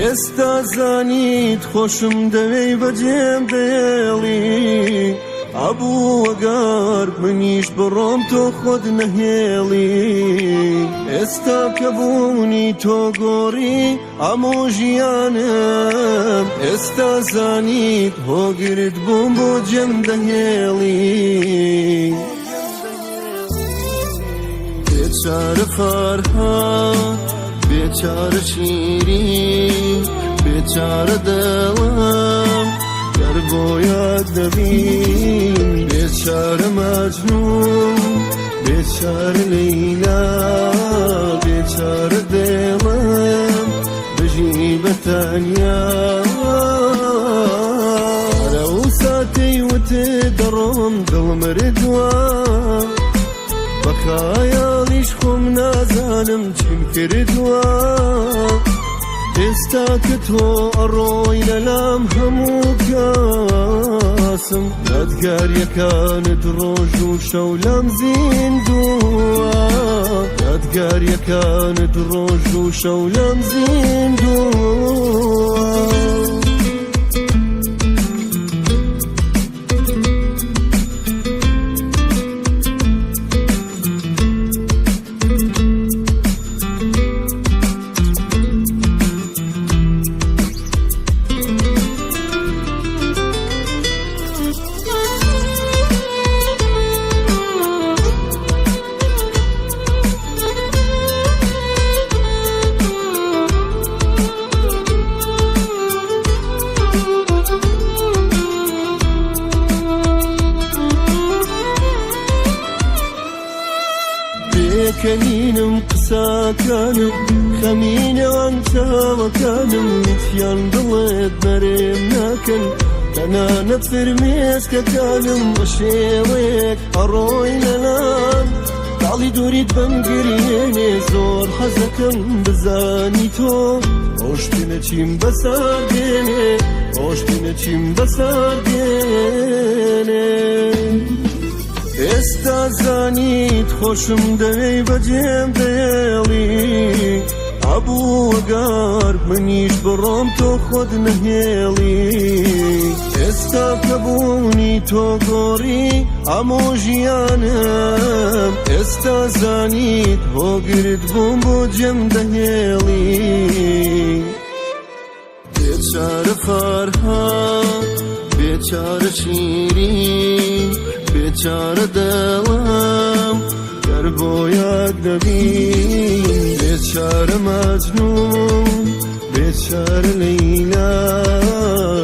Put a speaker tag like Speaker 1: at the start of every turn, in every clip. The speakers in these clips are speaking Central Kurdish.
Speaker 1: ئێستا زانیت خۆشم دەوێی بەجێم دەێڵی ئەبوو وەگار منیش بڕۆم تۆ خۆت نەهێڵی ئێستا کە بوونی تۆ گۆڕی هەموو ژیانم ئێستا زانیت هۆگرت بووم بۆ جێم دەهێڵی بێچارە فەرهاد بێچارە شیرین بێچارە دڵم گەر بۆ یاد نەبین بێچارە مەجنون بێچارە لەیلا بێچارە دڵم بژی بە تەنیا ئەو ساتەی وت دەڕۆم دڵ مردووە بە خەیاڵیش خۆم نازانم چیم کردووە ئێستا کە تۆ ئەڕۆی لەلام هەموو کەسم یادگاریەکانت ڕۆژ و شەو لام زیندووە یادگاریەکانت ڕۆژ و شەو لام زیندووە. پێکەنینم قساکانم خەمی نێوان چاوەکانم هیچیان دڵێت بەرێم ناکەن تەنانەت فرمێسکەکانم بە شێوەیەک ئەڕۆی لەلام تاڵی دووریت بم گریێنێ زۆر حەزەکەم بزانی تۆ ڕۆشتنە چیم بەسەر دێنێ ڕۆشتنە چیم بەسەر دێنێ ئێستا زانیت خۆشم دەوێی بەجێم دەێڵی ئەبوو وەگار منیش بڕۆم تۆ خۆت نەهێڵی ئێستا کە بوونی تۆ گۆڕی هەموو ژیانم ئێستا زانیت هۆگرت بووم بۆ جێم دەهێڵی بێچارە فەرهاد بێچارە شیرین بێچارە دڵم گەر بۆ یەک نەبین بێچارە مەجنون بێچارە لەیلا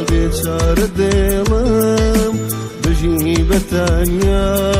Speaker 1: بێچارە دڵم بژی بە تەنیا.